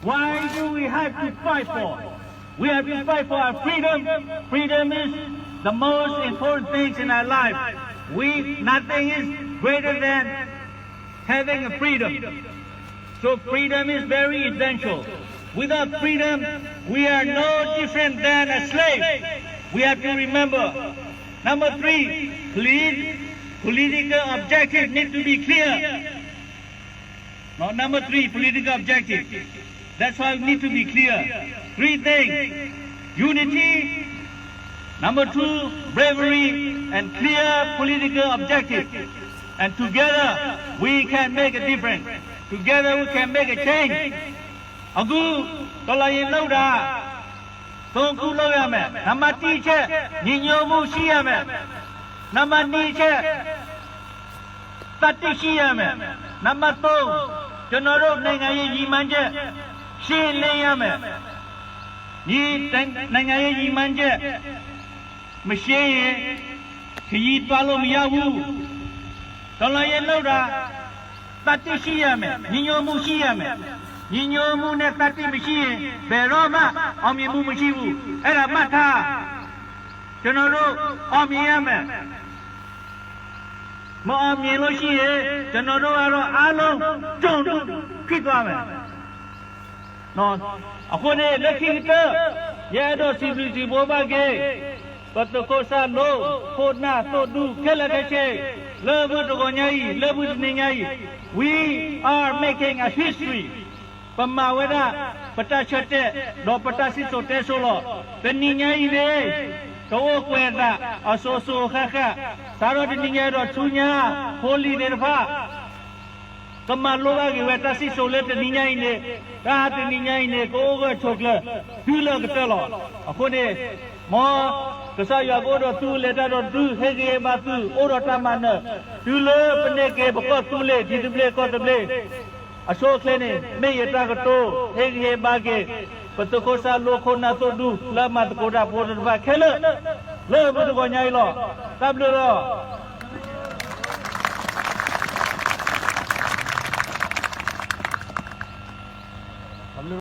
Why do we have to fight for? We have to fight for our freedom. Freedom is the most important things in our life. We, nothing is greater than having a freedom. So freedom is very essential. Without freedom, we are no different than a slave. We have to remember. Number three, polit-, political objective need to be clear. Now, number three, political objective. That's why we need to be clear. Three things. Unity. Number two, bravery and clear political objective. And together, we can make a difference. Together, we can make a change. အခု တော်လှန်ရေးလုပ်တာ သုံးခုလုပ်ရမယ်။ နံပါတ်တစ်အချက် ညီညွတ်မှုရှိရမယ်။ နံပါတ်နှစ်အချက် သတ္တိရှိရမယ်။ နံပါတ်သုံး ကျွန်တော်တို့နိုင်ငံရေးရည်မှန်းချက် ရှင်းလင်းရမယ်။ ဒီနိုင်ငံရေးရည်မှန်းချက် မရှင်းရင် ခရီးသွားလို့မရဘူး။ တော်လှန်ရေးလုပ်တာ သတ္တိရှိရမယ်။ ညီညွတ်မှုရှိရမယ်။ ညီညွတ်မှုနဲ့သတ္တိမရှိရင် ဘယ်တော့မှအောင်မြင်မှုမရှိဘူး။ အဲ့ဒါမှတ်ထား။ ကျွန်တော်တို့အောင်မြင်ရမယ်။ မအောင်မြင်လို့ရှိရင် ကျွန်တော်တို့ကတော့အားလုံး တုံ့တုံ့ ဖြစ်သွားမယ်။ နော်။ အဃိန့ၣ် လၢခံကတၢၢ် ယအဲၣ်ဒိးစံးဘျုးစံးဖှိၣ်ဘၣ်က့ၤ ပသုးခိၣ်စၢ်လိ ခိၣ်နၢ်သိၣ်ဒူ ခဲလၢာ်ခဲဆ့ လၢမုၢ်တဂီၤညါအံၤ လၢမုၢ်တနံၤညါအံၤ we are making a history. ပမၤဝဲဒၣ် ပတၢ်ဆၢတဲာ် ဒီးပတၢ်စံၣ်စိၤတဲစိၤလီၤ. တနံၤညါအံၤန့ၣ် တအိၣ်ကွဲးအသး အစိၤစိၤဃၣ်ဃၣ် စးထီၣ်တနံၤညါဒီးဆူညါ ဖိလံၤသ့ၣ်တဖၣ် ကမၤလိဘၣ်က့ၤဝဲတၢ်စံၣ်စိၤလၢတနံၤညါအံၤန့ၣ် တၢ်တနံၤညါအံၤန့ၣ် ကအိၣ်ဂၢၢ်ဆိးကျၢၤ တုၤလၢအကတၢၢ်လီၤ. အဃိန့ၣ် မ်ကစၢ်ယွၤကအိၣ်ဒီးသု လဲၤတၢ်ဒီးသု ဟ့ၣ်ဂံၢ်ဟ့ၣ်ဘါသု အိၣ်ဒီးတၢ်မၤနၢၤ တုၤလၢပန့ၢ်က့ၤပကီၢ်သူလ့ၤ ဒ်သဘျ့ကီၢ်သဘျ့ အဆိအချ့န့ၣ် မ့ၢ်ယတၢ်ကတိၤ ဟ့ၣ်ဂံၢ်ဟ့ၣ်ဘါက့ၤ ပသုးခိၣ်စၢ်လိခိၣ်နၢ်သိၣ်ဒူ လၢအမၤသကိးတၢ်ဖိတဖၣ်ခဲလၢာ် လၢမုၢ်တဂီၤညါအံၤလီၤ. တၢ်ဘျုးလီၤ.